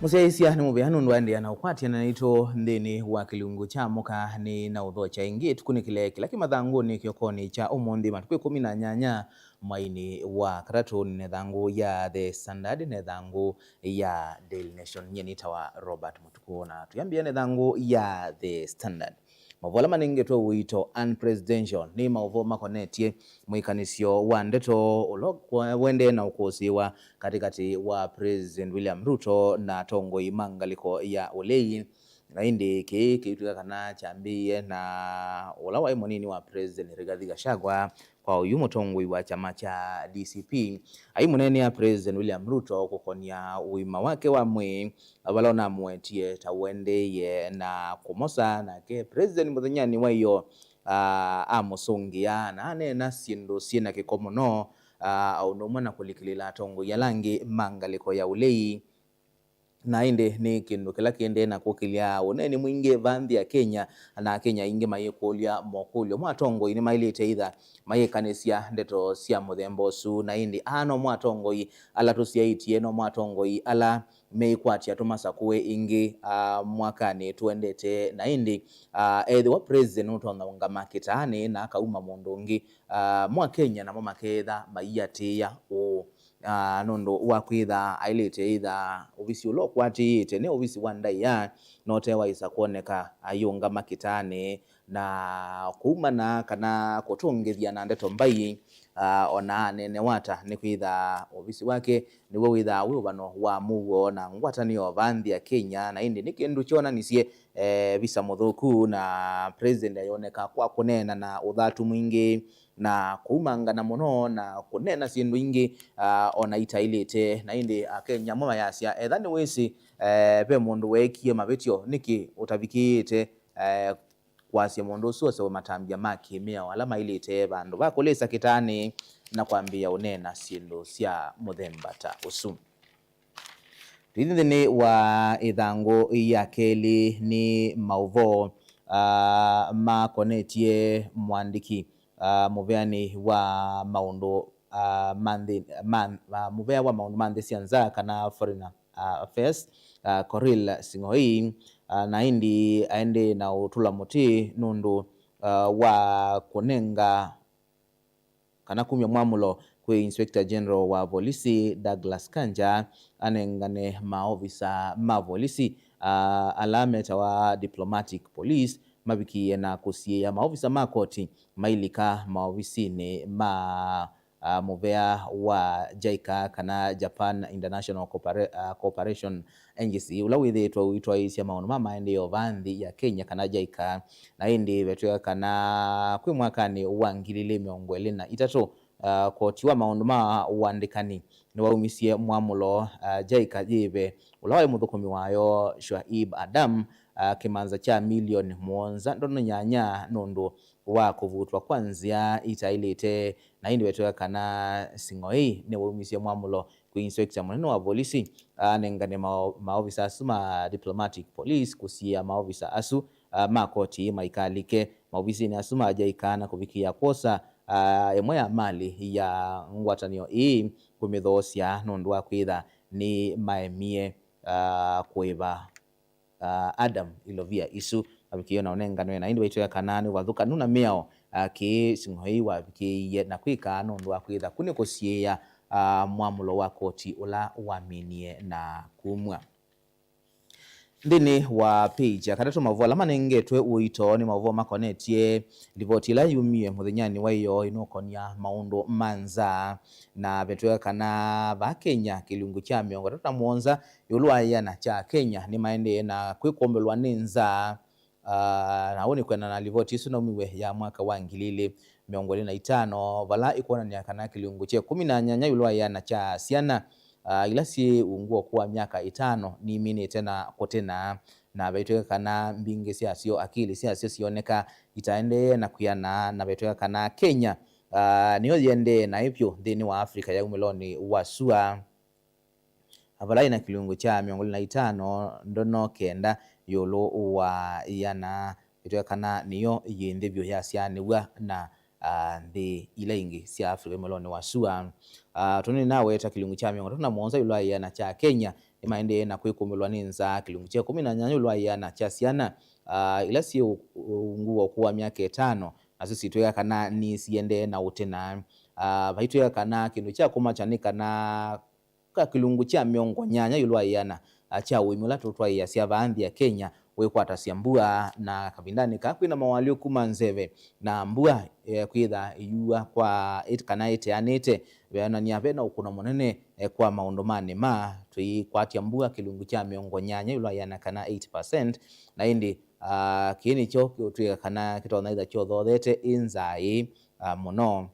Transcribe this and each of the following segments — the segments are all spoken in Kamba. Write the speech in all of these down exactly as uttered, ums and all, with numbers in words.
Mũsyaĩĩsya nĩ mũvea nũndũ waendeea na ũkwatĩana naitũ nthĩnĩ wa kĩlungu kya mũka. Nĩ na ũthokya ĩngĩ tũkunĩkĩle kĩla kĩ mathangũnĩ kĩokonĩ kya ũmũnthĩ, matukũ ĩkũmi na nyanya mweinĩ wa katatũ. Nĩ na ĩthangũ ya The Standard na ĩthangũ ya Daily Nation. Nyie nĩtawa Robert Mũtukũ, na tũyambĩĩa na ĩthangũ ya The Standard. Maũvoo ala manengetwe ũito unpresidential nĩ maũvoo makonetye mwĩkanĩsyo wa ndeto ũla kwa-, wendee na ũkũsĩĩwa katĩkatĩ wa President William Ruto na atongoi ma ngalĩko ya ũlei. Na ĩndĩ kĩĩ kĩitw'ĩka kana kyambĩĩe na ũla waĩ mũnini wa President Rigathi Gachagua, kwa oyu mũtongoi wa kyama kya D C P, aimũneenea President William Ruto kũkonya ũima wake wa mwĩĩ, vala ũnamũetie ta ũendeeie na kũmosa, nake President mũthenyanĩ wa ĩyoo, ah, amũsũngĩa na aneena syĩndũ syĩ na kĩko mũno, ah, o ũndũ ũmwe na kũlikĩlĩĩla atongoi ala angĩ ma ngalĩko ya ũlei. Na ĩndĩ nĩ kĩndũ kĩla kĩendee na kũkĩlya ũneeni mwingĩ va nthĩ ya Kenya, na Akenya aingĩ mayĩkũlya mokũlyo mo atongoi nĩmaĩlĩte ĩtha mayĩkanĩsya ndeto sya mũthemba ũsu. Na ĩndĩ aa nomo atongoi ala tũsyaĩtye, nomo atongoi ala meĩkwatya tũmasakũe ĩngĩ, ah, mwakanĩ tũendete. Na ĩndĩ, ah, ethĩwa president nũtonya ũngama kĩtaanĩ na akauma mũndũ ũngĩ, ah, mo Akenya namo makeetha maiatĩĩa ũũ, ah, nũndũ wa kwĩtha aĩlĩte ĩtha ovisi ũla ũkwatĩĩte nĩ ovisi wa ndaĩa, na ũte waĩsa kwoneka ayĩũngama kĩtaanĩ na kũumana kana kũtũngĩthya na ndeto mbai, ah, ona aneenewa ata, nĩkwĩtha ovisi wake nĩw'o wĩthaa wĩ ũvano wa mũuo na ngwatanĩo va nthĩ ya Kenya. Na ĩndĩ nĩ kĩndũ kyonanisye, eh, visa mũthũku, na president ayoneka kwa kũneena na ũthatu mwingĩ na kũumangana mũno na kũneena syĩndũ ingĩ, ah, ona itaĩlĩte. Na ĩndĩ Akenya amwe mayasya, etha nĩwĩsĩ, eh, ve mũndũ weekie mavĩtyo, nĩkĩ ũtavikĩĩte, eh, kwasya mũndũ ũsu osewe matambya ma kĩmĩao ala maĩlĩte vandũ va kũlĩsa kĩtaanĩ na kwambĩĩa ũneena syĩndũ sya mũthemba ta ũsu? Tũithi nthĩnĩ wa ĩthangũ ya kelĩ nĩ maũvoo, ah, makonetye mũandĩki, ah, mũveanĩ wa maũndũ, ah, ma nthĩ, ma, ah, mũvea wa maũndũ ma nthĩ sya nza kana foreign, ah, affairs, ah, Korir Sing'oei, ah, na ĩndĩ aendee na ũtũla mũtĩ nũndũ, ah, wa kũnenga kana kumya mwamũlo kwĩ Inspector General wa volisi Douglas Kanja anengane maovisa ma volisi, ah, ala metawa diplomatic police mavikĩĩe na kũsiĩĩa maovisa ma koti mailika maovisinĩ ma, ah, mũvea wa JICA kana Japan International Coopera-, ah, Cooperation Agency, ũla wĩthĩĩtwe ũitwaĩĩsya maũndũ ma maendeeo va nthĩ ya Kenya kana JICA. Na ĩndĩ vetw'ĩka kana kwĩ mwakanĩ wa ngili ilĩ mĩongo ĩlĩ na itatũ, ah, koti wa maũndũ ma ũandĩkani nĩwaumisye mwamũlo, ah, JICA yĩve ũla waĩ mũthũkũmi wayo Shoaib Adam, ah, kĩmanza kya milioni mũonza ndono nyanya nũndũ wa kũvutwa kwa nzĩa itaĩlĩte. Na ĩndĩ vetw'ĩka kana Sing'oei nĩwaumisye mwamũlo kwĩ inspector mũnene wa volisi anengane mao-, maovisa asu ma diplomatic police kũsiĩĩa maovisa asu, ah, ma koti maikalike maovisinĩ asu ma JICA na kũvikĩĩa kwosa, ah, ĩmwe ya mali ya ngwatanĩo ĩĩ kũmĩthoosya nũndũ wa kwĩtha nĩmaemie, ah, kũĩva, ah, Adam ilovia isu mavikĩĩo na ũnenganwe. Na ĩndĩ vaitw'ĩka kana nĩ ũvathũkanu na mĩao, ah, kĩĩ Sing'oei wavikĩĩie na kwĩka nũndũ wa kwĩtha kũnĩ kũsiĩĩa, ah, mwamũlo wa koti ũla waminie na kumw'a. Nthĩnĩ wa page ya katatũ, maũvoo ala manengetwe ũito nĩ maũvoo makonetye livoti ĩla yumie mũthenyanĩ wa ĩyoo ĩnũkonya maũndũ ma nzaa. Na vetw'ĩka kana va Kenya, kĩlungu kya mĩongo ĩtatũ na mũonza ĩũlũ wa ĩana kya Kenya nĩmaendee na kwĩkũmbĩlwa nĩ nzaa. Ah, na ũu nĩ kwendana na livoti ĩsu naumiw'e ya mwaka wa ngili ilĩ mĩongo ĩlĩ na itano, vala ĩkwonany'a kana kĩlungu kya ĩkũmi na nyanya ĩũlũ wa ĩana kya syana, ah, ila syĩ ungu wa ũkũũ wa myaka ĩtano niminĩte na kũtena, na vetw'ĩka kana mbingĩ syasyo, akili syasyo syoneka itaendee na kwĩana, na vetw'ĩka kana Kenya, ah, nĩyo yĩendee naĩ vyũ nthĩnĩ wa Africa ya umĩlonĩ wa sua. Vala ĩna kĩlungu kya mĩongo ĩlĩ na itano ndono kenda ĩũlũ wa ĩana, ĩtw'ĩka kana nĩyo yĩ nthĩ vyũ yasyaanĩw'a na, ah, nthĩ ila ingĩ sya Africa umĩlonĩ wa sua. Ah, tũnĩ naweta kĩlungu kya mĩongo ĩtatũ na mũonza ĩũlũ wa ĩana kya Kenya nĩmaendee na kwĩkũmbĩlwa nĩ nzaa. Kĩlungu kya ĩkũmi na nyanya ĩũlũ wa ĩana kya syana, ah, ila syĩ ũ-, ũ-, ungu wa ũkũũ wa myaka ĩtano, nasyo sitw'ĩka kana nĩsiendee na ũtĩna. Ah, vaitw'ĩka kana kĩndũ kya kũmakya nĩ kana ka kĩlungu kya mĩongo nyanya ĩũlũ wa ĩana, ah, kya ũĩmi ũla tũtwaĩĩasya vaa nthĩ ya Kenya wĩkwatasya mbua, na kavindanĩ kaa kwĩna mawalĩũku ma nzeve na mbua, eh, kwĩtha ĩyua kwa ĩt-, kana ĩteanĩte, veonany'a vena ũkũno mũnene, eh, kwa maũndũ ma nĩma. Tũikwatya mbua kĩlungu kya mĩongo nyanya ĩũlũ wa ĩana kana eight percent, na ĩndĩ, ah, kĩĩ nĩkyo kĩũtw'ĩka kana kĩtonya ĩtha kyothoothete ĩ nzaa ĩĩ, ah, mũno.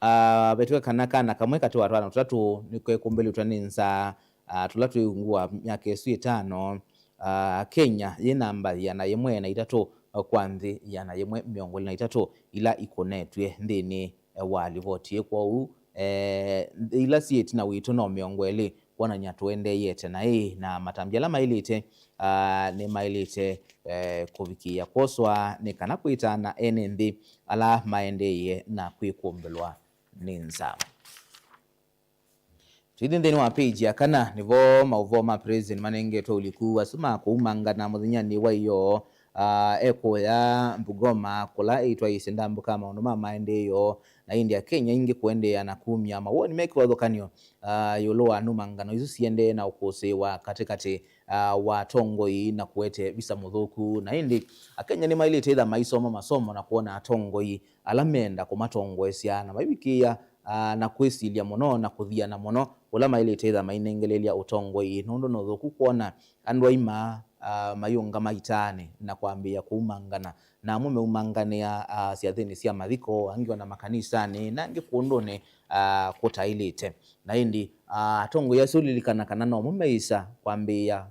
Ah, vetwe kana kana kamwe katĩ wa twana tũtatũ nĩkekũmbĩlĩtwe nĩ nzaa, ah, tũla twĩ ungu wa myaka ĩsu ĩtano. Ah, Kenya yĩ namba ĩana yĩmwe na itatũ kwa nthĩ ĩana yĩmwe mĩongo ĩlĩ na itatũ ila ikũnetw'e nthĩnĩ wa livoti ĩĩ. Kwoou, eh, nthĩ ila syĩ ĩtina witũ no mĩongo ĩlĩ, kwonany'a tũendeeyete naĩ, na matambya ala maĩlĩte, ah, nĩmaĩlĩte, eh, kũvikĩĩa kwoswa nĩ kana kwĩtana ene nthĩ ala maendeeye na kwĩkũmbĩlwa nĩ nzaa. Tũithi nthĩnĩ wa page ya kana, nĩvo maũvoo ma president manengetwe ũliku asu ma kũumangana mũthenyanĩ wa ĩyoo, ah, ekũya Bungoma, kũla ĩtwaĩĩsye ndambũka maũndũ ma maendeeo, na ĩndĩ Akenya aingĩ kũendeea na kumya mawoni me kĩvathũkany'o, ah, ĩũlũ wa numangano isu siendee na ũkũsĩĩwa katĩkatĩ, ah, wa atongoi na kũete visa mũthũku. Na ĩndĩ Akenya nĩmaĩlĩte ĩtha maisoma masomo na kwona atongoi ala meenda kũmatongoesya na maivikĩĩa, ah, na kwĩsilya mũno na kũthiana mũno ũla maĩlĩte ĩtha mainengelelya ũtongoi, nũndũ nĩ ũthũku kwona andũ aima, ah, mayũngama itaanĩ na kwambĩĩa kũumangana, na amwe meumanganĩa, ah, syathĩnĩ sya mathiko, angĩ ona makanisanĩ, na angĩ kũndũnĩ, ah, kũtaĩlĩte. Na ĩndĩ, ah, atongoi asu lilikana kana nomo meĩsa kwambĩĩa,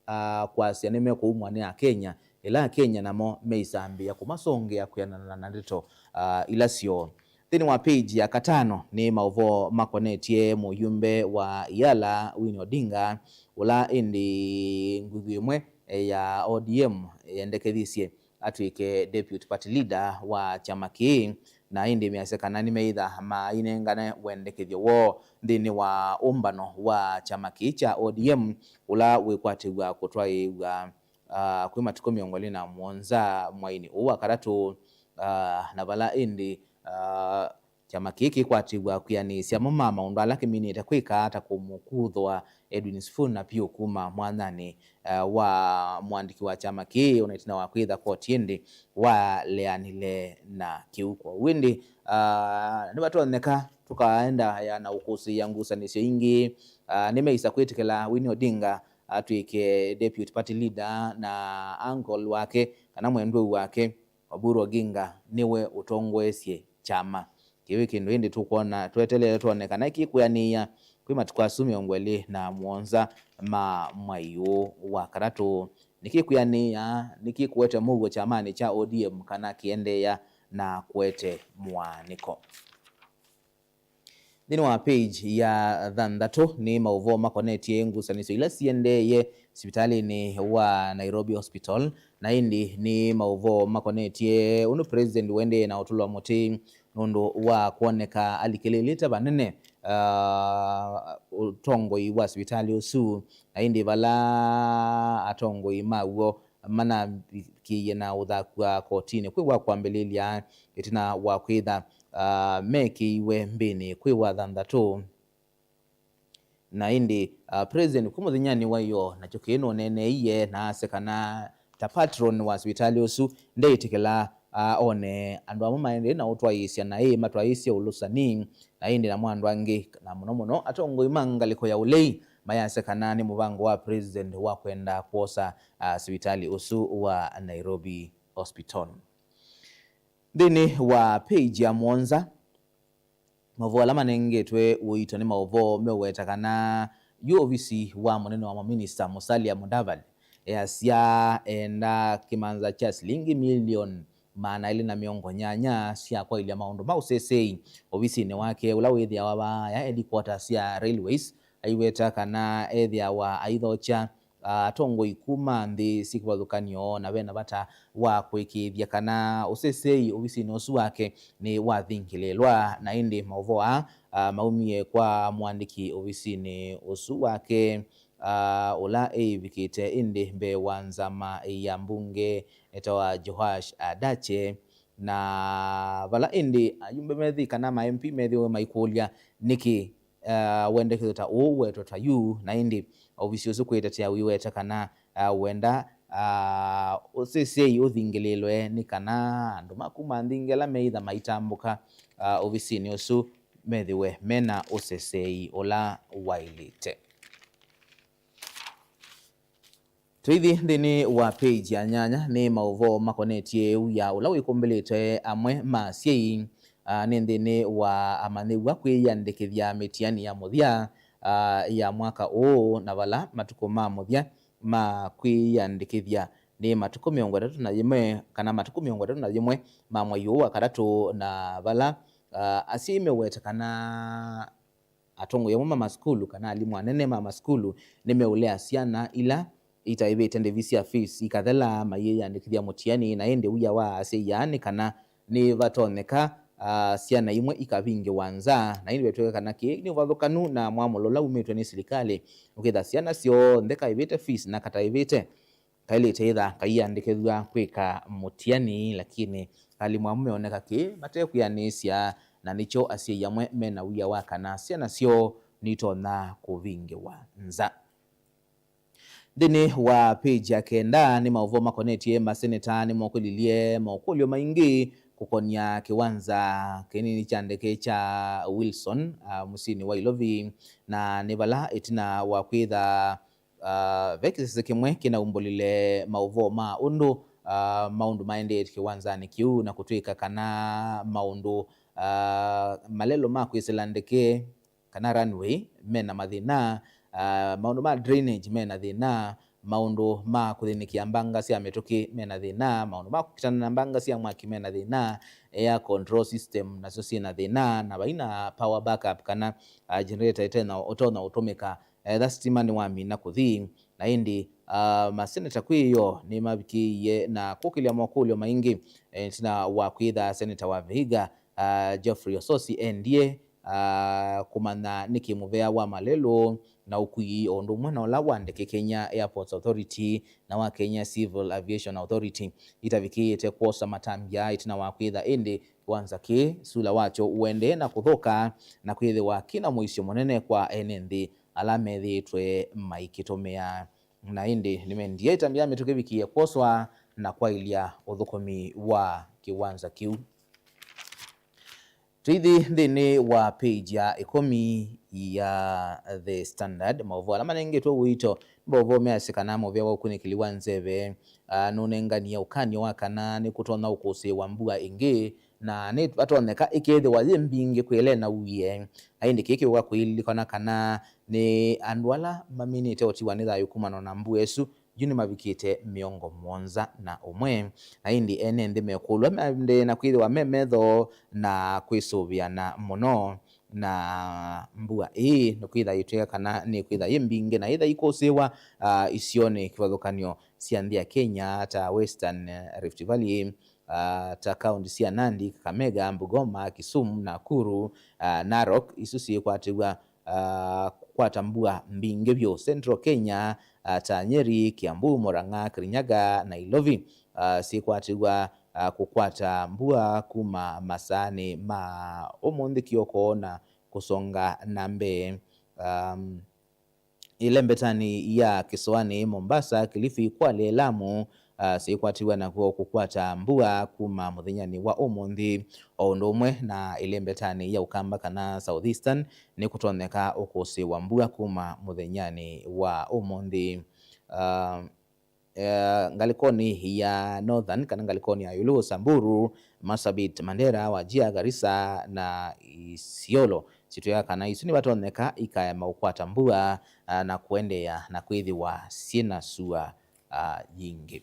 ah, kwasya nĩmekũumwa nĩ Akenya, ĩla Akenya namo meisambĩĩa kũmasũngĩa kwĩanana na ndeto, ah, ila syoo. Nthĩnĩ wa page ya katano nĩ maũvoo makonetye mũyumbe wa Iala, Winnie Odinga, ũla ĩndĩ nguthu ĩmwe ya O D M yendekethisye atw'ĩke deputy party leader wa kyama kĩĩ, na ĩndĩ measya kana nĩmeĩtha mainengane wendekethyo woo nthĩnĩ wa ũmbano wa kyama kĩĩ kya O D M, ũla wĩkwatĩw'a kũtwaĩĩw'a, ah, kwĩ matukũ mĩongo ĩlĩ na mũonza mweinĩ ũũ wa katatũ, ah, na vala ĩndĩ, ah, kyama kĩĩ kĩkwatĩw'a kwĩanĩĩsya mo ma maũndũ ala kĩminĩte kwĩka ta kũmũkuthũa Edwin Sifuna vyũ kuma mwanyanĩ, eh, wa mũandĩki wa kyama kĩĩ, ona ĩtina wa kwĩtha koti ĩndĩ waleanile na kĩu. Kwoou ĩndĩ, ah, nĩvatonyeka tũkaenda ya na ũkũsĩĩa ngusanĩsyo ingĩ. Ah, nĩmeisa kwĩtĩkĩla Winnie Odinga atw'ĩke deputy party leader, na uncle wake kana mwendwau wake Oburu Oginga nĩwe ũtongoesye kyama. Kĩu kĩndũ ĩndĩ tũkwona, twetelee twone kana kĩkwĩanĩĩa kwĩ matukũ asu mĩongo ĩlĩ na mũonza ma mwai ũũ wa katatũ. Nĩkĩkwĩanĩĩa, nĩkĩkũete mũuo kyamanĩ kya O D M, kana kĩendeea na kũete mũaanĩko. Nthĩnĩ wa page ya thanthatũ nĩ maũvoo makonetye ngusanĩsyo ila siendeeye sivitalĩnĩ wa Nairobi Hospital, na ĩndĩ nĩ maũvoo makonetye ũndũ president ũendee na ũtũlwa mũtĩ nũndũ wa kwoneka alikĩlĩlĩte vanene, ah, ũtongoi wa sivitalĩ ũsu, na ĩndĩ vala atongoi maw'o manavikĩie na ũthakua kotinĩ kwĩ wa kwambĩlĩlya ĩtina wa kwĩtha, ah, mekĩiwe mbĩnĩ kwĩ wa thanthatũ. Na ĩndĩ, ah, president kwĩ mũthenyanĩ wa ĩyoo nakyo kĩĩ nũneeneie na asya kana ta patron wa sivitalĩ ũsu ndeĩtĩkĩla, ah, one andũ amwe maendee na ũtwaĩĩsya naĩ matwaĩĩsye ũlũsani, na ĩndĩ namo andũ angĩ, na mũno mũno atongoi ma ngalĩko ya ũlei, mayasya kana nĩ mũvango wa president wa kwenda kwosa, ah, sivitalĩ ũsu wa Nairobi Hospital. Nthĩnĩ wa page ya mũonza, maũvoo ala manengetwe ũito nĩ maũvoo meũweta kana yu ovisi wa mũnene wa maminista Musalia Mudavadi easya enda kĩmanza kya silingi milioni maana elĩ na mĩongo nyanya sya kwaĩlya maũndũ ma ũseseĩ ovisinĩ wake ũla wĩthĩawa vaaya headquarters ya railways. Aiweta kana ethĩawa aithokya, ah, atongoi kuma nthĩ syĩ kĩvathũkany'o na vena vata wa kũĩkĩĩthya kana ũseseĩ ovisinĩ ũsu wake nĩ wathingĩlĩĩlwa. Na ĩndĩ maũvoo aa ah, maumie kwa mũandĩki ovisinĩ ũsu wake, ah, ũla ĩivikĩte ĩndĩ mbee wa nzama ya mbunge etawa Joash Adache, na vala ĩndĩ ayumbe methi kana ma M P methiwe maikũlya nĩkĩ, ah, wendekethyo ta ũũ wetwe ta yu, na ĩndĩ ovisi ũsu kwĩtetea ũiweta kana, ah, wenda, ah, ũseseei ũthingĩlĩlwe nĩ kana andũ ma kuma nthingĩ ala meitha maitambũka, ah, ovisinĩ ũsu methĩwe mena ũseseei ũla waĩlĩte. Tũithi nthĩnĩ wa page ya nyanya, nĩ maũvoo makonetye wia ũla wĩkũmbĩlĩte amwe ma asyai, ah, nĩ nthĩnĩ wa amanyĩw'a kwĩyĩandĩkĩthya mĩtiani ya mũthya, ah, ya mwaka ũũ, na vala matukũ ma mũthya ma kwĩyĩandĩkĩthya nĩ matukũ mĩongo ĩtatũ na yĩmwe, kana matukũ mĩongo ĩtatũ na yĩmwe ma mwai ũũ wa katatũ, na vala, ah, asyai meweta kana atongoi amwe ma masukulu kana alimũ anene ma masukulu nĩmeũlea syana ila itaĩvĩte ndĩvi sya fees ikathela mayĩyandĩkĩthya mũtiani, na ĩndĩ wia wa asyai aa nĩ kana nĩvatonyeka, ah, syana imwe ikavingĩwa nza, na ĩndĩ vetw'ĩka kana kĩĩ nĩ ũvathũkanu na mwamũlo ũla umĩtw'e nĩ silikalĩ, ũkĩtha syana syonthe kaĩvĩte fees na kataĩvĩte kaĩlĩte ĩtha kaiandĩkĩthw'a kwĩka mũtiani, lakini alimũ amwe meoneka kĩĩ matekwĩanĩsya, na nĩkyo asyai amwe mena wia wa kana syana syoo nitonya kũvingĩwa nza. Nthĩnĩ wa page ya kenda nĩ maũvoo makonetye maseneta nĩmokũlilye mokũlyo maingĩ kũkonya kĩwanza kĩnini kya ndeke kya Wilson, ah, mũsyĩnĩ wa Ilovi, na nĩ vala ĩtina wa kwĩtha ah, ve kĩsese kĩmwe kĩnaumbũlile maũvoo ma ũndũ, ah, maũndũ maendee kĩwanzanĩ kĩu, na kũtw'ĩka kana maũndũ, ah, malelo ma kwĩsĩla ndeke kana runway mena mathĩna, ah, maũndũ ma drainage mena thĩna, maũndũ ma kũthĩnĩkĩa mbanga sya mĩtũkĩ mena thĩna, maũndũ ma kũkitana na mbanga sya mwaki mena thĩna, air control system nasyo syĩna thĩna, na vaina power backup kana, ah, generator ĩtena ũtonya ũtũmĩka, etha sitima nĩwamina kũthi. Na ĩndĩ, ah, maseneta kwĩyo nĩmavikĩie na kũkĩlya mokũlyo maingĩ, eh, ĩtina wa kwĩtha seneta wa Vihiga, ah, Geoffrey Osotsi endie, ah, kũmanya nĩkĩ mũvea wa malelũ na ũkui o ũndũ ũmwe na ũla wa ndeke Kenya Airports Authority na wa Kenya Civil Aviation Authority itavikĩĩte kwosa matambya ĩtina wa kwĩtha ĩndĩ kĩwanza kĩĩ sula wakyo ũendee na kũthũka na kwĩthĩwa kĩna mũisyo mũnene kwa ene nthĩ ala methĩĩtwe maikĩtũmĩa. Na ĩndĩ nĩmendie ĩtambya ya mĩtũkĩ ĩvikĩe kwoswa na kwaĩlya ũthũkũmi wa kĩwanza kĩu. Tũithi nthĩnĩ wa page ya ĩkũmi ya The Standard, maũvoo ala manengetwe ũito nĩ maũvoo measya kana mũvea wa ũkunĩkĩli wa nzeve, ah, nũnenganie ũkany'o wa kana nĩkũtonya ũkũsĩĩwa mbua ĩngĩ, na nĩvatonyeka ĩkethĩwa yĩ mbingĩ kwĩ ĩla ĩnauie. Na ĩndĩ kĩĩ kĩũka kũililikana kana nĩ andũ ala maminĩte ũtiwa nĩ thayũ kumana na mbua ĩsu yu nĩmavikĩte mĩongo mũonza na ũmwe. Na ĩndĩ ene nthĩ mekũlw'a maendee na kwĩthĩwa me metho na kwĩsũvĩana mũno na mbua ĩĩ nĩkwĩtha ĩtw'ĩka kana nĩkwĩtha yĩ mbingĩ na yĩtha ikũsĩĩwa, ah, isionĩ kĩvathũkany'o sya nthĩ ya Kenya ta Western Rift Valley, ah, ta kaunti sya Nandi, Kakamega, Bungoma, Kisumu, Nakuru, ah, Narok, isu syĩkwatĩw'a, ah, kũkwata mbua mbingĩ vyũ. Central Kenya, ah, ta Nyeri, Kiambu, Murang'a, Kirinyaga, Nairobi, ah, syĩkwatĩw'a, ah, kũkwata mbua kuma masaanĩ ma ũmũnthĩ kĩoko na kũsonga na mbee. Um, Ĩlembetanĩ ya kĩsoanĩ Mombasa, Kilifi, Kwale, Lamu, ah, syĩkwatiw'a nakw'o kũkwata mbua kuma mũthenyanĩ wa ũmũnthĩ, o ũndũ ũmwe na ĩlembetanĩ ya Ũkamba kana South Eastern nĩkũtonyeka ũkũsĩĩwa mbua kuma mũthenyanĩ wa ũmũnthĩ. Ah, eh, ngalĩkonĩ ya Northern kana ngalĩkonĩ ya ĩũlũ, Samburu, Marsabit, Mandera, Wajir, Garissa na Isiolo. Sitwĩa kana isu nĩvatonyeka ikaema ũkwata mbua, ah, na kũendeea na kwĩthĩwa syĩ na sua, ah, yingĩ.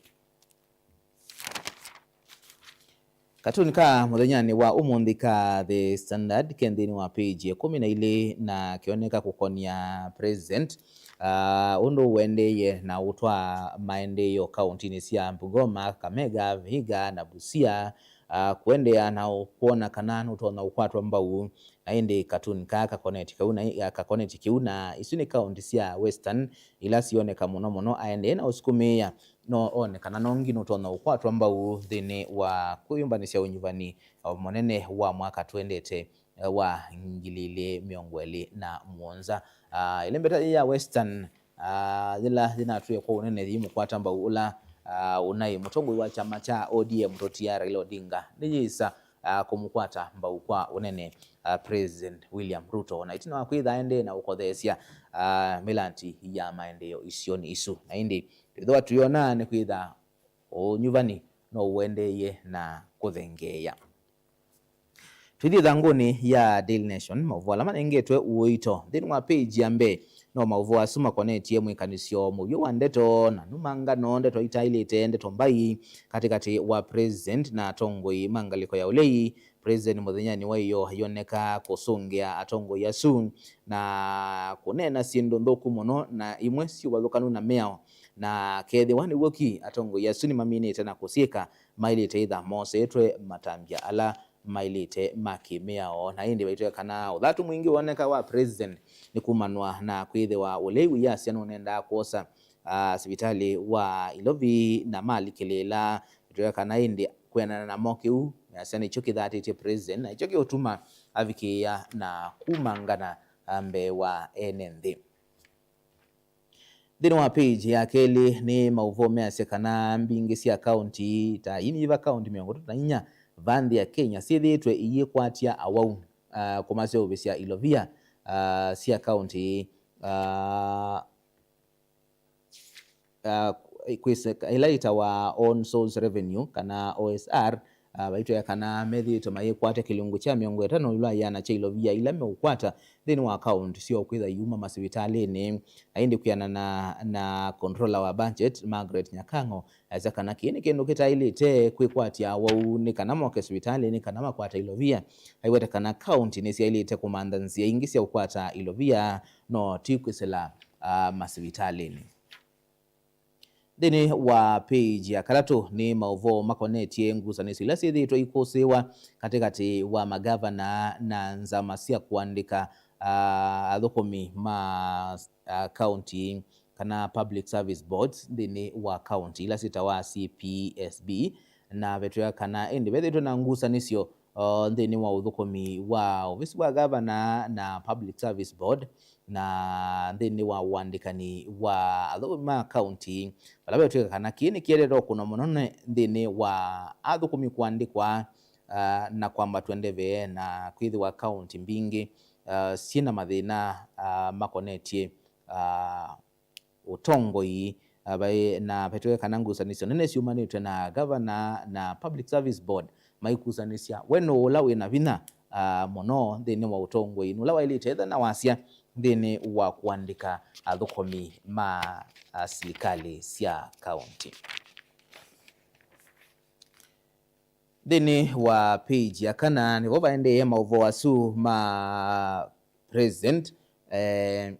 Katuni ka mũthenyanĩ wa ũmũnthĩ ka The Standard ke nthĩnĩ wa page ya ĩkũmi na ilĩ na kĩoneka kũkonia president, ah, ũndũ ũendeeye na ũtwaa maendeeo kauntinĩ sya Bungoma, Kakamega, Vihiga na Busia, ah, kũendeea na kwona kana nũtonya ũkwatwa mbau, Na ĩndĩ katuni kaa kakoneti kau na, kakoneti kĩu, na isu nĩ kaunti sya Western ila sioneka mũno mũno. Aendee na ũsukumĩĩa, no one kana nongi nũtonya ũkwatwa mbau nthĩnĩ wa kwĩyũmbanĩsya ũnyuvani mũnene wa mwaka twendete wa ngili ilĩ mĩongo ĩlĩ na mũonza. Ah, ĩlembeta yĩ ya Western, ah, yĩla yĩnatwĩe kwa ũnene yĩimũkwata mbau ũla, ah, ũnaĩ mũtongoi wa kyama kya O D M tũtia Raila Odinga, nĩyĩsa, ah, kũmũkwata mbau kwa ũnene, ah, President William Ruto, na ĩtina wa kwĩtha aendee na ũkotheesya, ah, mĩlanti ya maendeeo isionĩ isu. Na ĩndĩ twĩthĩwa tũyona nĩ kwĩtha ũnyuvani no ũendeeye na kũthengeea. Twĩthiĩ ĩthangũnĩ ya Daily Nation, maũvoo ala manengetwe ũito nthĩnĩ wa page ya mbee no maũvoo asu makonetye mwĩkanĩsyo mũvyũ wa ndeto na numangano, ndeto itaĩlĩte, ndeto mbai katĩkatĩ wa President na atongoi ma ngalĩko ya ũlei. President mũthenyanĩ wa ĩyoo ayoneka kũsũngĩa atongoi asu na kũneena syĩndũ nthũku mũno na imwe syĩ ũvathũkanu na mĩao, na kethĩwa nĩw'o ki, atongoi asu nĩmaminĩte na kũsyĩka maĩlĩte ĩtha mosetwe matambya ala maĩlĩte ma kĩmĩao. Na ĩndĩ vaitweka kana ũthatu mwingĩ woneka wa President nĩ kumanwa na kwĩthĩwa ũlei wĩyasya nũnendaa kwosa, ah, sivitalĩ wa Ilovi na malikĩlĩĩla. Vaitweka kana ĩndĩ kwĩanana na mo kĩu measya nĩkyo kĩthatĩtye President na nĩkyo kĩũtuma avikĩĩa na kumangana, ah, mbee wa ene nthĩ. Nthĩnĩ wa page ya kelĩ nĩ maũvoo measya kana mbingĩ sya kaunti ta ii nĩ iva, kaunti mĩongo ĩtatũ na inya va nthĩ ya Kenya syĩthĩĩtwe iyĩkwatya awau, ah, kũmaseũvĩsya ilovia, ah, sya kaunti, ah, ah, kwĩsĩ-, ĩla ĩtawa own source revenue kana O S R, ah, vaitwea kana methĩĩtwe mayĩkwatya kĩlungu kya mĩongo ĩtano ĩũlũ wa ĩana kya ilovia ila meũkwata nthĩnĩ wa akaunti syoo kwĩtha iuma masivitalĩnĩ. Na ĩndĩ kwĩanana na controller wa budget, Margaret Nyakang'o, aisya kana kĩĩ nĩ kĩndũ kĩtaĩlĩte kwĩkwatya awau nĩ kana moke sivitalĩnĩ kana makwata ilovia. Aiweta kana kaunti nĩsyaĩlĩte kũmantha nzĩa ingĩ sya ũkwata ilovia, no ti kwĩsĩla, ah, masivitalĩnĩ. Nthĩnĩ wa page ya katatũ nĩ maũvoo makonetye ngusanĩsyo ila syĩthĩĩtwe ikũsĩĩwa katĩkatĩ wa magavana na nzama sya kũandĩka, ah, athũkũmi ma, ah, county kana public service boards nthĩnĩ wa county ila syĩtawa C P S B, na vetwĩa kana ĩndĩ vethĩĩtwe na ngusanĩsyo o, nthĩnĩ wa ũthũkũmi wa ovisi wa gavana na Public Service Board, na nthĩnĩ wa ũandĩkani wa athũkũmi ma kaunti, vala vetw'ĩka kana kĩĩ nĩ kĩendete ũkũnwa mũno nĩ nthĩnĩ wa athũkũmi kũandĩkwa, ah, na kwambatw'a ndeve na kwĩthĩwa kaunti mbingĩ, ah, syĩ na mathĩna, ah, makonetye, ah, ũtongoi, ah, vai-, na vetwe kana ngusanĩsyo nene syumanĩtw'e na gavana na Public Service Board maikusanĩsya we nũũ ũla wĩ na vinya, ah, mũno nthĩnĩ wa ũtongoi, nũla waĩlĩte etha na wasya nthĩnĩ wa kũandĩka athũkũmi ma, ah, silikalĩ sya kaunti. Nthĩnĩ wa page ya kana nĩvo vaendee maũvoo asu ma President, eh,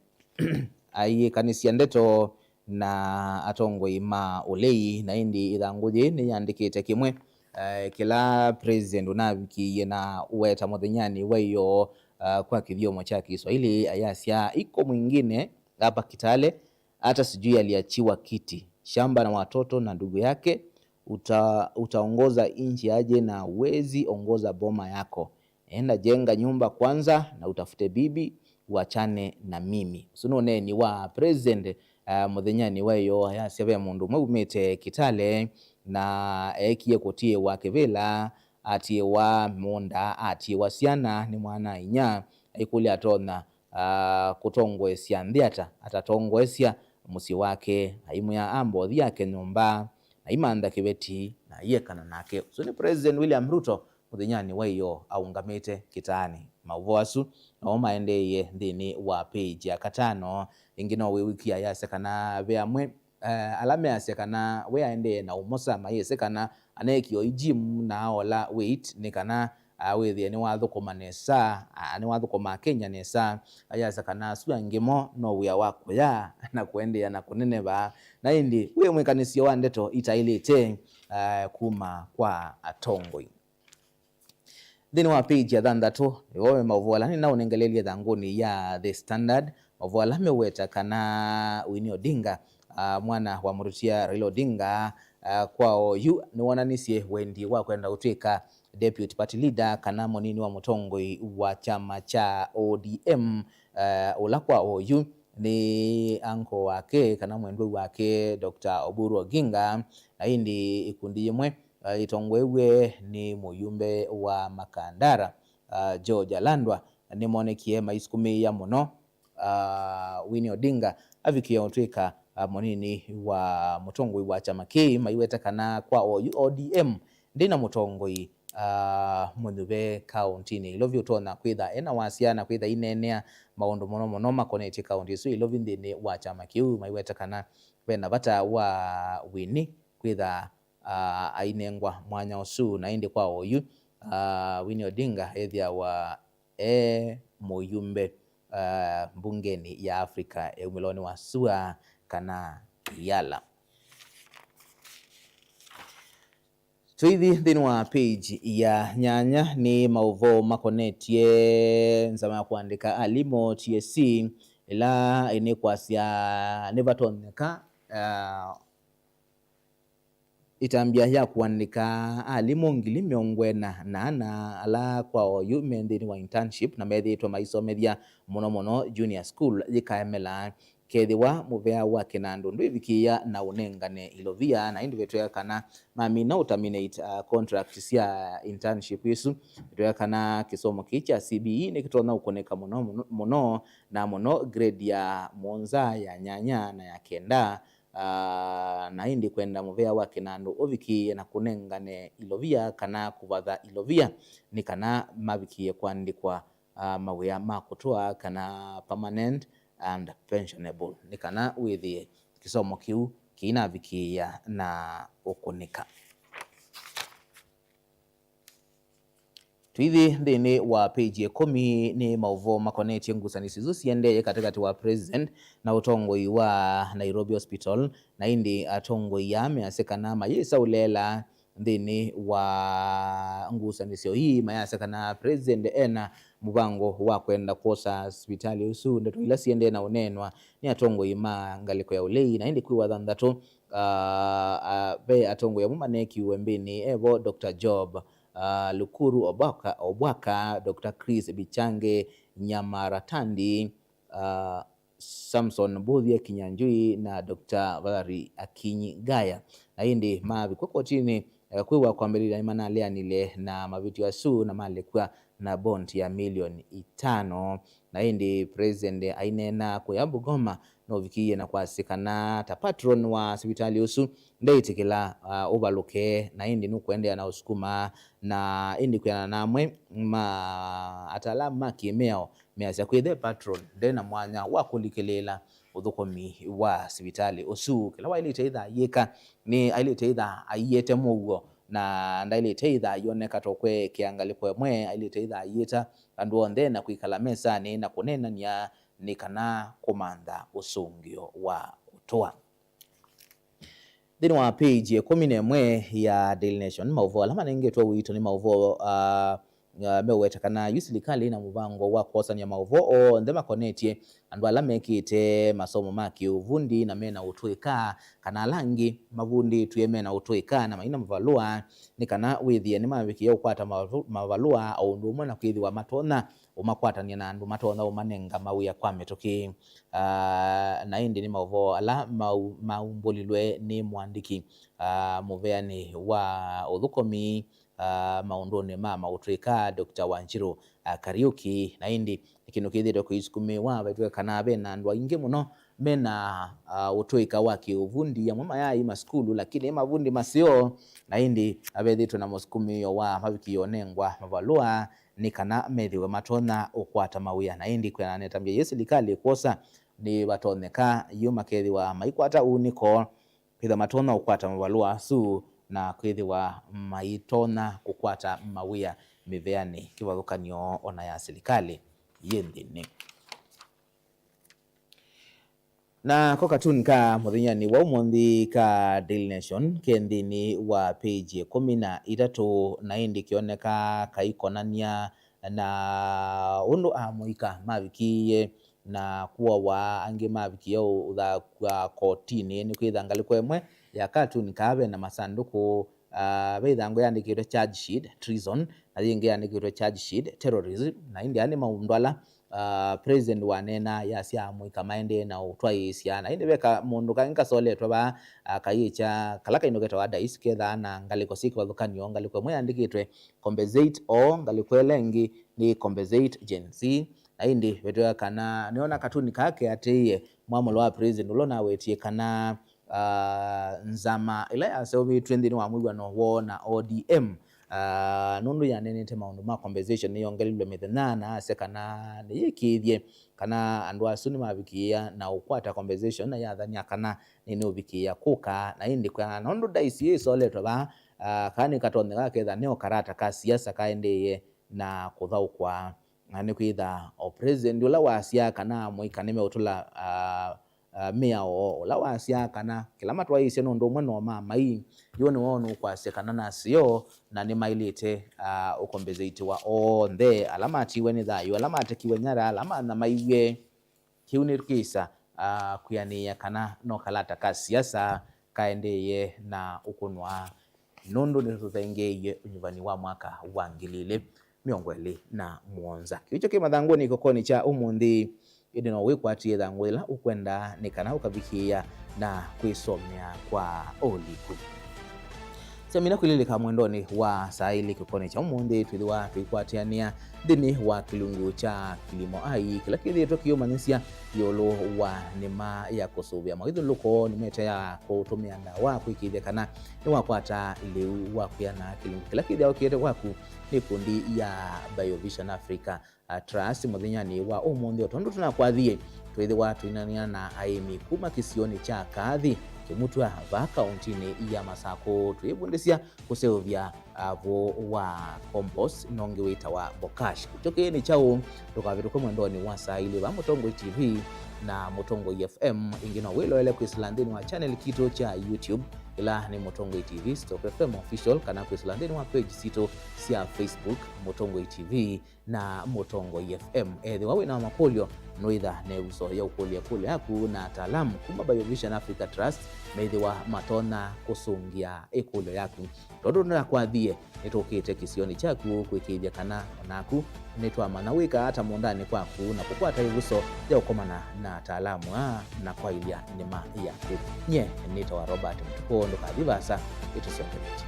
aiĩkanĩsya ndeto na atongoi ma ũlei, na ĩndĩ ĩthangũ yĩĩ nĩyĩandĩkĩte kĩmwe, eh, kĩla President ũnavikĩie na ũweta mũthenyanĩ wa ĩyoo, ah, kwa kĩthyomo kya Kiswahili, ayasya, "Iko mwingine hapa Kitale, hata sijui aliachiwa kiti, shamba na watoto na ndugu yake, uta-, utaongoza nchi aje na huwezi ongoza boma yako? Enda jenga nyumba kwanza na utafute bibi, uachane na mimi." Ũsu nĩ ũneeni wa President, uh, mũthenyanĩ wa ĩyoo, ayasya ve mũndũ ũmwe umĩte Kitale na eekie kũtiĩwa kĩvĩla, atiĩwa mũũnda, atiĩwa syana nĩ mwana-a-inyia, aikũlya atonya, ah, kũtongoesya nthĩ ata, atatongoesya mũsyĩ wake, aimwĩa ambothi yake nyũmba, na aimantha kĩveti, na aiekana nake. Ũsu nĩ President William Ruto mũthenyanĩ wa ĩyoo aũngamĩte kĩtaanĩ. Maũvoo asu namo maendeeie nthĩnĩ wa page ya katano. Ĩngĩ no wĩw'ĩkie ayasya kana ve amwe, eh, ala measya kana we aendee na ũmosa mayĩsĩ kana aneekie o gym na aola weight nĩ kana, ah, wĩthĩe nĩwathũkũma nesa, ah, nĩwathũkũma Kenya nesa. Ayasya kana asu angĩ mo no wĩa wa kũya na kũendeea na kũneneva. Na ĩndĩ wĩ mwĩkanĩsyo wa ndeto itaĩlĩte, ah, kuma kwa atongoi. Nthĩnĩ wa page ya thanthatũ, nĩvo ve maũvoo ala nĩnaũnengelelye ĩthangũnĩ ya The Standard, maũvoo ala meũweta kana Winnie Odinga, ah, mwana wa mũtũtia Raila Odinga, ah, kwa oyu nĩwonanisye wendi wa kwenda ũtw'ĩka deputy party leader kana mũnini wa mũtongoi wa kyama kya O D M, ah, ũla kwa oyu nĩ uncle wake kana mwendwau wake Doctor Oburu Oginga, na ĩndĩ ikundi yĩmwe, ah, ĩtongoew'e nĩ mũyumbe wa Makandara, ah, George Alandwa, nĩmonekie maisukumĩĩa mũno, ah, Winnie Odinga avikĩe ũtw'ĩka, ah, mũnini wa mũtongoi wa kyama kĩĩ, maiweta kana kwa oyu O D M ndĩna mũtongoi, ah, mũnyuve kaũntinĩ ĩla ũtonya kwĩtha ena wasya na kwĩtha ineenea maũndũ mũno mũno makonetye kaũnti ĩsu ĩla nthĩnĩ wa kyama kĩu, maiweta kana vena vata wa Winnie kwĩtha, ah, ainengwa mwanya ũsu, na ĩndĩ kwa oyu, ah, Winnie Odinga ethĩawa e mũyumbe, ah, mbungenĩ ya Africa ya umĩlonĩ wa sua kana Yala. Tũithi nthĩnĩ wa page ya nyanya nĩ maũvoo makonetye nzama ya kũandĩka alimũ T S C ĩla ĩnĩkwasya nĩvatonyeka, ah, ĩtambya ya kũandĩka alimũ ngili mĩongo ĩna na ana ala kwa oyu me nthĩnĩ wa internship na methĩĩtwe maisomethya mũno mũno junior school yĩkaemela kethĩwa mũvea wa kĩnandũ ndwĩvikĩĩa na ũnengane ilovia, na ĩndĩ vetwĩa kana mamina ũ terminate, uh, contract sya internship ĩsu. Vetwĩa kana kĩsomo kĩĩ kya C B E nĩkĩtonya ũkũnĩka mũno mũno, mũno na mũno grade ya mũonza, ya nyanya na ya kenda. Ah, na ĩndĩ kwenda mũvea wa kĩnandũ ũvikĩĩe na kũnengane ilovia kana kũvatha ilovia nĩ kana mavikĩĩe kũandĩkwa, ah, mawĩa ma kũtũa kana permanent and pensionable, nĩ kana wĩthĩe kĩsomo kĩu kĩinavikĩĩa na ũkũnĩka. Tũithi nthĩnĩ wa page ĩkũmi nĩ maũvoo makonetye ngusanĩsyo isu siendee katĩkatĩ wa president na ũtongoi wa Nairobi Hospital, na ĩndĩ atongoi aa measya kana mayĩsa ũleela nthĩnĩ wa ngusanĩsyo ii, mayasya kana president ena mũvango wa kwenda kwosa sivitalĩ ũsu. Ndeto ila siendee na ũneenwa nĩ atongoi ma ngalĩko ya ũlei, na ĩndĩ kwĩ wathanthatũ, ah, ah, ve atongoi amwe maneekiwe mbĩnĩ, evo Doctor Job, ah, Lukuru Obwaka, Obwaka, Doctor Chris Bichange Nyamaratandi, ah, Samson Mbuthia Kinyanjui na Doctor Valerie Akinyi Gaya. Na ĩndĩ mavikwa kotinĩ, eh, kwĩw'a kwambĩlĩlya nĩmanaleanile na mavĩtyo asu na malekw'a na bond ya milioni itano. Na ĩndĩ president aineena kũya Bungoma, nũvikĩie na kwasya kana ta patron wa sivitalĩ ũsu ndeĩtĩkĩla, ah, ũvalũke, na ĩndĩ nũkũendeea na ũsukuma. Na ĩndĩ kwĩanana na amwe ma ataalamu ma kĩmĩao measya kwĩthĩa patron nde na mwanya wa kũlikĩlĩĩla ũthũkũmi wa sivitalĩ ũsu. Kĩla waĩlĩte ĩtha ayĩka nĩ aĩlĩte ĩtha aiete mũuo, na ndaĩlĩte ĩtha ayoneka ta ũkweekea ngalĩko ĩmwe, aĩlĩte ĩtha aiĩta andũ onthe na kwĩkala mesanĩ na kũneenany'a nĩ kana kũmantha ũsũngĩo wa kũtũa. Nthĩnĩ wa page ya ĩkũmi na ĩmwe ya Daily Nation, maũvoo ala manengetwe ũito nĩ maũvoo, ah, ah, meũweta kana yu silikalĩ ĩna mũvango wa kwosany'a maũvoo onthe makonetye andũ ala mekĩte masomo ma kĩũvundi na mena ũtũĩka, kana ala angĩ mavundĩtw'e mena ũtũĩka na maina mavalũa, nĩ kana wĩthĩe nĩmavikĩĩa ũkwata mavu-, mavalũa o ũndũ ũmwe na kwĩthĩwa matonya ũmakwatany'a na andũ matonya ũmanenga mawĩa kwa mĩtũkĩ. Ah, na ĩndĩ nĩ maũvoo ala mau-, maumbũlilwe nĩ mũandĩki, ah, mũveanĩ wa ũthũkũmi, ah, maũndũnĩ ma maũtũĩka, Doctor Wanjiru, ah, Kariuki. Na ĩndĩ nĩ kĩndũ kĩthĩtwe kũisukumĩwa vaitwe kana ve na andũ aingĩ mũno mena, ah, ũtũĩka wa kĩũvundi, amwe mayai masukulu, lakini mavundi maseo, na ĩndĩ avethĩtwe na mũsukumĩo wa mavikĩo nengwa mavalũa nĩ kana methĩwe matonya ũkwata mawĩa. Na ĩndĩ kwĩanana na ĩtambya yĩĩ silikalĩ ĩkwosa, nĩvatonyeka yu makethĩwa maikwata ũunĩko, kwĩthwa matonya ũkwata mavalũa asu na kwĩthĩwa maitonya kũkwata mawĩa mĩveanĩ kĩvathũkany'o ona ya silikalĩ yĩ nthĩnĩ. Na ko katuni ka mũthenyanĩ wa ũmũnthĩ ka Daily Nation ke nthĩnĩ wa page ĩkũmi na itatũ, na ĩndĩ kĩoneka kaikonania na ũndũ amũika mavikĩie na kũawa, angĩ mavikĩie ũthakw'a kotinĩ. Nĩ kwĩtha ngalĩko ĩmwe ya katuni kaa ve na masandũkũ, ah, ve ĩthangũ yandĩkĩtwe charge sheet treason, na yĩngĩ yandĩkĩtwe charge sheet terrorism, na ĩndĩ aa nĩ maũndũ ala ah, president waneena, yasya amũika maendee na ũtwaĩĩsya. Na ĩndĩ ve kamũndũ kangĩ kasoletwe vaa, ah, kayĩkya, kala kaĩndũ ketawa dice, kethaa na ngalĩko syĩ kĩvathũkany'o, ngalĩko ĩmwe yandĩkĩtwe compensate or ngalĩko ĩla ĩngĩ nĩ compensate Gen Z. Na ĩndĩ vetwĩa kana nĩona katuni kaa keatĩĩe mwamũlo wa president ũla ũnawetie kana ah, nzama ĩla yaseũvĩtw'e nthĩnĩ wa mwĩw'ano woo na O D M, ah, nũndũ yaneenete maũndũ ma compensation nĩyongelilwe mĩthenya, na asya kana nĩyĩkĩĩthye kana andũ asu nĩmavikĩĩa na ũkwata compensation, na yathany'a kana nĩnĩũvikĩĩa kũka. Na ĩndĩ kwĩana na ũndũ dice yĩsoletwe vaa, ah, kaa nĩkatonyeka ketha nĩ o karata ka siasa kaendeeye na kũthaũkwa. Na nĩkwĩtha o president ũla wasyaa kana amũika nĩmeũtũla, ah, ah, mĩao, ũla wasyaa kana kĩla matwaĩĩsye nũndũ ũmwe no ma mai, yu nĩwe ũnũkwasya kana naseo, na nĩmaĩlĩte, ah, ũkombeseitiwa onthe, ala matiwe nĩ thayũ, ala matekiwe nyara, ala manyamaiw'e. Kĩu nĩ kĩsa, ah, kwĩanĩĩa kana no kalata ka siasa kaendeeye na ũkũnwa, nũndũ nĩtũthengeeie ũnyuvani wa mwaka wa ngili ilĩ mĩongo ĩlĩ na mũonza. Kĩu kyo kĩ mathangũnĩ kĩkonĩ kya ũmũnthĩ, ĩndĩ no wĩkwatie ĩthangũ yĩla ũkwenda nĩ kana ũkavikĩĩa na kwĩsomea kwa ũliku. Semina kwĩlĩlĩka mwendonĩ wa saa ilĩ kĩkonĩ kya ũmũnthĩ, twĩthĩwa tũikwatĩanĩa nthĩnĩ wa kĩlungu kya Kilimo Ai, kĩla kĩthĩĩtwe kĩyũmanyĩsya ĩũlũ wa nĩma ya kũsũvĩa mawĩthyũlũlũko, nĩma ĩte ya kũtũmĩa ndawa kwĩkĩĩthya kana nĩwakwata lĩu wa kwĩana. Kĩlungu kĩla kĩthĩawa kĩete kwaku nĩ ĩkundi ya Biovision Africa, ah, Trust mũthenyanĩ wa ũmũnthĩ. O tondũ tũnakwathie, twĩthĩwa tũinanĩa na aĩmi kuma kĩsionĩ kya Kaathi, Kĩmutwa, vaa kaũntinĩ ya Masakũ, twĩvundĩsya kũseũvya, ah, vũũ wa compost, na ũngĩ wĩtawa bokashi. Kĩu kĩĩ nĩ kyaũ? Ndũkavĩtũke mwendonĩ wa saa ilĩ vaa Mũtongoi T V na Mũtongoi F M. Ĩngĩ no wĩloele kwĩsĩla nthĩnĩ wa channel kitũ kya YouTube, ĩla nĩ Mũtongoi T V Stroke F M Official, kana kwĩsĩla nthĩnĩ wa page sitũ sya Facebook, Mũtongoi T V na Mũtongoi F M. Ethĩwa wĩ na makũlyo, nũĩtha na ĩvuso ya ũkũlya ĩkũlyo yaku, na ataalamu kuma Biovision Africa Trust methĩwa matonya kũsũngĩa ĩkũlyo yaku. Tondũ nĩnakwathie, nĩtũkĩte kĩsionĩ kyaku kwĩkĩĩthya kana onaku nĩtwamanya wĩkaa ata mũũndanĩ kwaku na kũkwata ĩvuso ya ũkomana na ataalamu aa na kwaĩlya nĩma yaku. Nyie nĩtawa Robert Mũtuku, ndũkathi vaasa, ĩtũsyokevetye.